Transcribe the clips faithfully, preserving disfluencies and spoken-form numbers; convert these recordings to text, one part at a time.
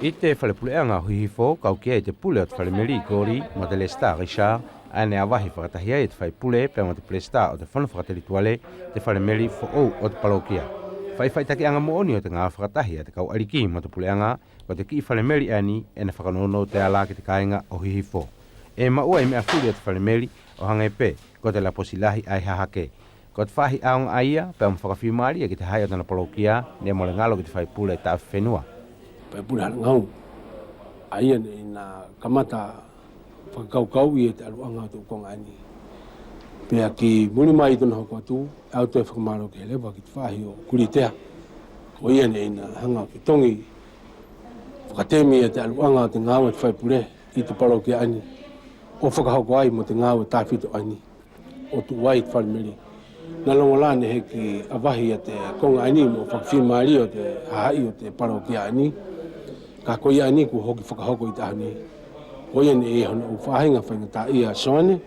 ʻI te fale puleʻaga ʻo Hihifo, kau ki ai te pule ʻo te fale meli Goli mo te Lesitā Richard, ʻae neʻe avahi fakatahi ai e te faipule pea mo te pulesitā ʻo te fono fakatelituale, te fale meli foʻou ʻo te palokia. Faʻifaʻitakiʻaga moʻoni ʻo te gaue fakatahi ʻa te kau ʻaliki mo te puleʻaga, ko te kiʻi fale meli ʻaeni ʻe ina fakanounou te ala ki te kaiga ʻo Hihifo. ʻE maʻua ʻi meʻa fuli ʻo te fale meli ʻo hage pe ko te laposi lahi ʻae ʻi Hahake. Ko te faʻahi ʻaoga ʻaia pea mo fakafimalie ki te hahaʻi ʻo tana palokia, neʻe mole galo ki te faipule taʻafenua. Faipule Halagau, ʻaia neʻe ina kamata fakakaukauʻi e te ʻaluʻaga ʻo te ʻu koga ʻaeni. Pea ki muli mai ʻi tona hoko atu, ʻe au toe fakamalo kehe leva ki te faʻahi ʻo Kulitea. Ko ia neʻe ina haga ʻo fetogi fakatemi e te ʻaluʻaga ʻo te gaue ʻa te faipule ʻi te palokia ʻaeni, ʻo fakahoko ai mo te gaue tafito ʻaeni ʻo tuʻu ai te fale meli. Na logo la neʻe heʻeki avahi ia te koga ʻaeni mo fakafimalie ʻo te hahaʻi ʻo te palokia ʻaeni. Kaʻe ko ia ʻaeni kua hoki fakahoko ʻi te ʻaho nei. Ko ia neʻe ʻi ai hona ʻu faʻahiga faigataʻaʻia Soane,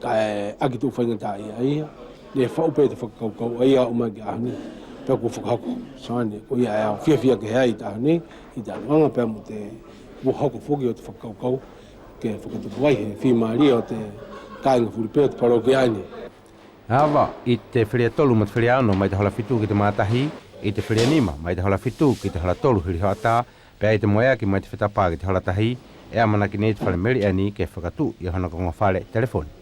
kaʻe ʻaki te ʻu faigataʻaʻia ʻaia, neʻe faʻu pe te fakakaukau ʻaia ʻo ʻomai ki te ʻaho nei. Pea kua fakahoko Soane, ko ia ʻe au fiafia kehe ai ʻi te ʻaho nei ʻi te ʻaluʻaga pea mo te kua hoko foki ʻo te fakakaukau ke fakatupu ai he fimalie ʻo te kaiga fuli pe ʻo te palokia ʻaeni. Ava ʻi te felia tolu mo te felia ono mai te hola fitu ki te matahi, ʻi te felia nima mai te hola fitu ki te hola tolu hili hoʻata, pea ʻi te moeaki mai te fetapa ki te hola tahi, ʻe amanaki nei te fale meli ʻaeni ke fakatuʻu ia hona koga fale telefoni.